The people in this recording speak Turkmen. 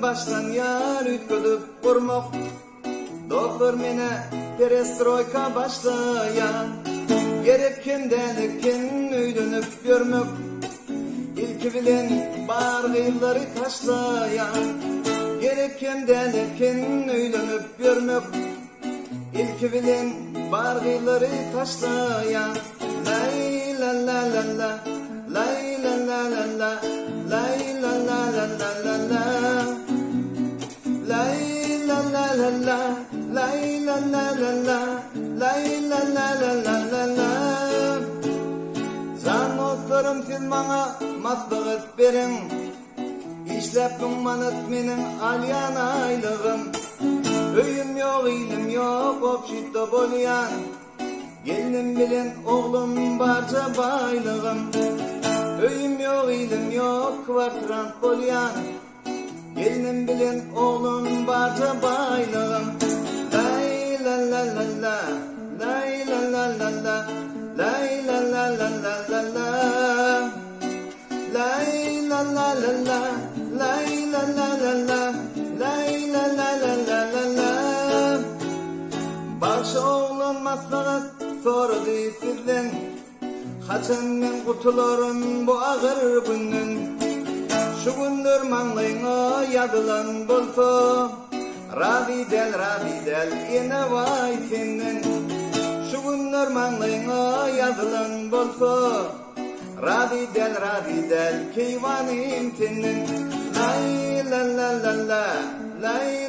başlanýar üýtgedip gurmak. Dostlar menä perestroýka başlaýan. Gerek hem däl eken öýlenip ýörmek. Ilki bilen bar gyzlary taşlaýan. Gerek hem däl eken öýlenip ýörmek. Ilki bilen bar gyzlary taşlaýan. Laý la la la la Laý la la la la Laý la la la la la la Laý la la la la Laý la la la la Laý la la la la la la Jan dostlarym siz maňa maslahat beriň Işläp müň manat meniň alýan aýlygym Öýüm ýok ilim ýok obşitda bolýan Gelnim bilen oglum barja baýlygym Öýüm ýok ilim ýok kwartirant bolýan Gelnim bilen oglum barja baýlygym Laý la la la la Laý la la la la Laý la la la la la la Laý la la la la Laý la la la la Laý la la la la la la Bagşy oglan maslahat sorady sizden Haçan men gutularyn bu agyr günden Şu günler maňlaýyňa ýazylan bolsa Razy däl razy däl ene waý senden Şu günler maňlaýyňa ýazylan bolsa Razy däl razy däl keýwanym senden Laý la la la la Laý.